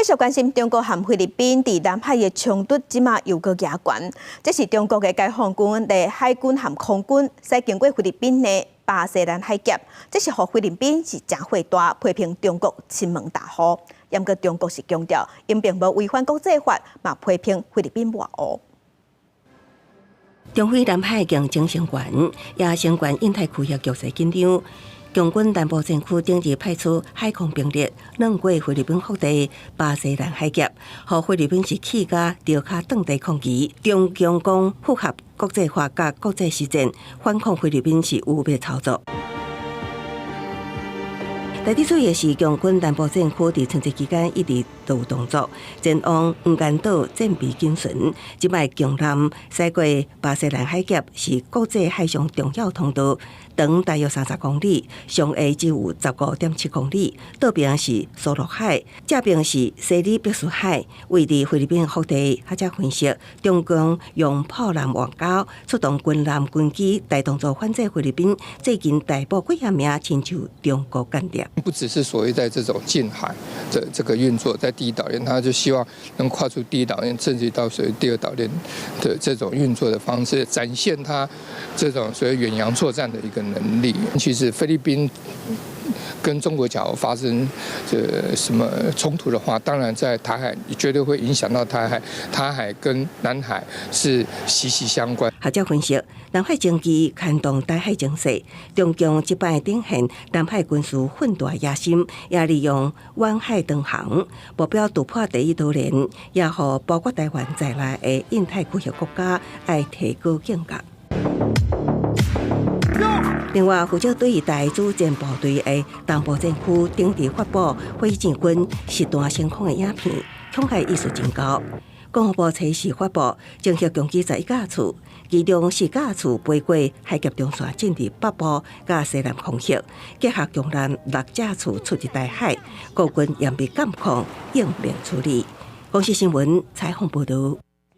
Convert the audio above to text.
繼續關心中國和菲律賓佇南海的衝突，這馬又閣加懸。這是中國的解放軍的海軍和空軍，駛經過菲律賓的巴士蘭海峽，這是予菲律賓是誠火大，批評中國侵門踏戶。毋過中國是強調，𪜶並無違反國際法，嘛批評菲律賓跋扈。中菲南海競爭升懸，也升懸印太區域局勢緊張。共軍南部戰區頂日派出海空兵力，橫過菲律賓腹地巴士蘭海峽，予菲律賓是氣甲著跤頓地抗議。中共講符合國際法佮國際實踐，反控菲律賓是污衊操作。值得注意的是，共軍南部戰區佇春節期間一直都有動作，前往黃岩島戰備警巡。這擺強艦駛過巴士蘭海峽是國際海上重要通道，長大約30公里，上下只有15.7公里。倒爿是蘇祿海，正爿是西里伯斯海，位佇菲律賓腹地。學者分析，中共用炮艦外交出動軍艦軍機，大動作反制菲律賓，最近逮捕幾若名親像中國間諜。不只是所謂在這種近海的這個運作，在第一島鏈，他就希望能跨出第一島鏈，甚至到所謂第二島鏈的這種運作的方式，展現他這種所謂遠洋作戰的一個能力。其實菲律賓跟中國假如發生這什麼衝突的話，當然在台海絕對會影響到台海，台海跟南海是息息相關。學者分析，南海爭議牽動台海情勢，中共這擺展現南海軍事奮鬥野心，也利用遠海導航目標突破第一島鏈，也予包括台灣在內的印太區域國家愛提高警覺。另外，負責對台主戰部隊的東部戰區頂日發布火箭軍實彈升空的影片，恐嚇意思真高。國防部測試發布，偵測共機11架次，其中4架次飛過海峽中線進入北部佮西南空域，結合強艦6架次出入台海，國軍嚴密監控，應變處理。公視新聞採訪報導。